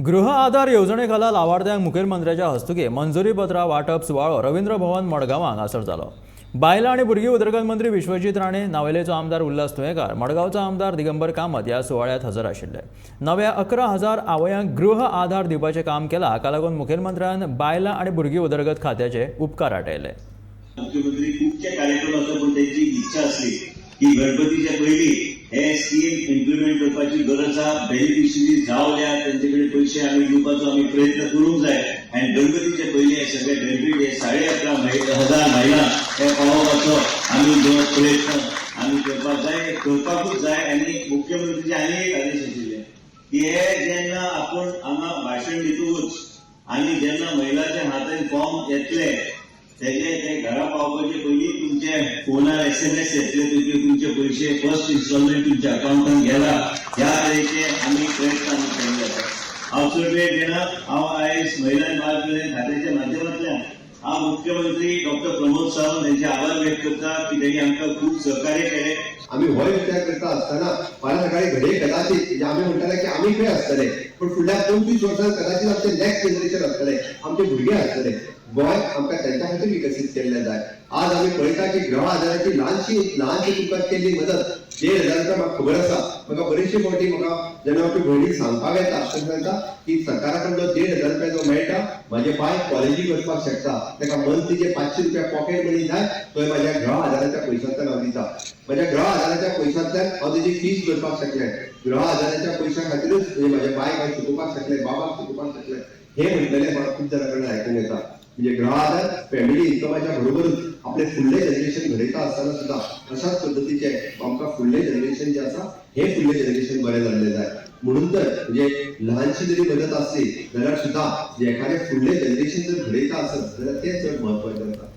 गृह आधार येवजणे खाला लावार्थ्यांक मुखेलमंत्र्याच्या हस्तुकीं मंजुरी पत्रां वांटप सुवाळो रवींद्र भवन मडगांवां हांगासर जालो. बायलां आनी भुरगीं उदरगत मंत्री विश्वजीत राणे, नावेलेचो आमदार उल्हास तुयेंकार, मडगांवचो आमदार दिगंबर कामत ह्या सुवाळ्यांत हजर आशिल्ले. नव्या 11,000 आवयांक गृह आधार दिवपाचें काम केलां. हाका लागून मुखेलमंत्र्यान बायलां आनी भुरगीं उदरगत खात्याचे उपकार आटयले. मुख्यमंत्री खुबचे कार्यक्रम आसा, पूण त्यांची एक इच्छा आसली की गणपतीच्या पयलीं हे स्कीम इम्प्लिमेंट करपाची गरज आसा. बेनिफिशरी जावल्या तेंचे कडेन पयशे आमी दिवपाचो आमी प्रयत्न करूंक जाय आनी गणपतीच्या पयलीं हे सगळे बेनिफीट हे 11,500 महिला हे पावोवपाचो आमी जो प्रयत्न आमी करपाक जाय, हे करपाकूच जाय. आनी मुख्यमंत्रीचे आनी एक आदेश आशिल्ले की हे जेन्ना आपूण हांगा भाशण दितकूच आनी जेन्ना महिलाच्या हातान फॉर्म येतले, तेजे ते घरा पावपाचे पयलीं तुमचे फोनार एसएमएस येतले, तुमचे तुमचे पयशे फर्स्ट इन्स्टॉलमेंट तुमच्या अकाउंटान गेला. ह्या तरेचे आमी प्रयत्न आमी केल्ले आसा. हांव चड वेळ घेना. हांव आयज महिला आनी बाल कल्याण खात्याच्या माध्यमांतल्यान हांव मुख्यमंत्री डॉक्टर प्रमोद सावंत हेंचे आभार व्यक्त करता की तेणी आमकां खूब सहकार्य केलें. आमी होय विचार करता आसतना फाल्यां सकाळी घडये कदाचित, म्हणजे आमी म्हणटाले की आमी खंय आसतले, पण फुडल्या 25 वर्सां कदाचित आमचे नेक्स्ट जनरेशन आसतले, आमचे भुरगे आसतले. गोंय आमकां तेंच्या खातीर विकसीत केल्लें जाय. आज आमी पळयता की गृह आधाराची ल्हानशी ल्हानशी तुमकां केल्ली मदत 1500 रुपया. म्हाका खबर आसा, म्हाका बरेचशे फावटी म्हाका जेन्ना आमच्या भयणीक सांगपाक येता तेन्ना सांगता की सरकारा कडलो 1500 रुपया जो मेळटा, म्हाजे बाय कॉलेजीक वचपाक शकता. ताका मंथली जे 500 रुपया पॉकेट मनी जाय, तोय म्हाज्या गृह आधाराच्या पयशांतल्यान हांव दिता. म्हाज्या गृह आधाराच्या पयशांतल्यान हांव तेजी फीस भरपाक शकलें. गृह आधाराच्या पयशां खातीरूच म्हणजे म्हाज्या बायक हांव शिकोवपाक शकलें, बाबाक शिकोवपाक शकलें, हे म्हणटलें म्हाका खूब जाणां कडल्यान आयकूंक येता. म्हणजे गृह आधार फॅमिली इन्कमाच्या बरोबरूच आपले फुडले जनरेशन घडयता आसतना सुद्दां अशाच पद्दतीचे आमकां फुडले जनरेशन जे आसा, हे फुडले जनरेशन बरें जाल्लें जाय. म्हणून तर म्हणजे ल्हानशी जरी मदत आसली जाल्यार सुद्दां एखादें फुडलें जनरेशन जर घडयता आसत जाल्यार तें चड म्हत्वाचें आसा.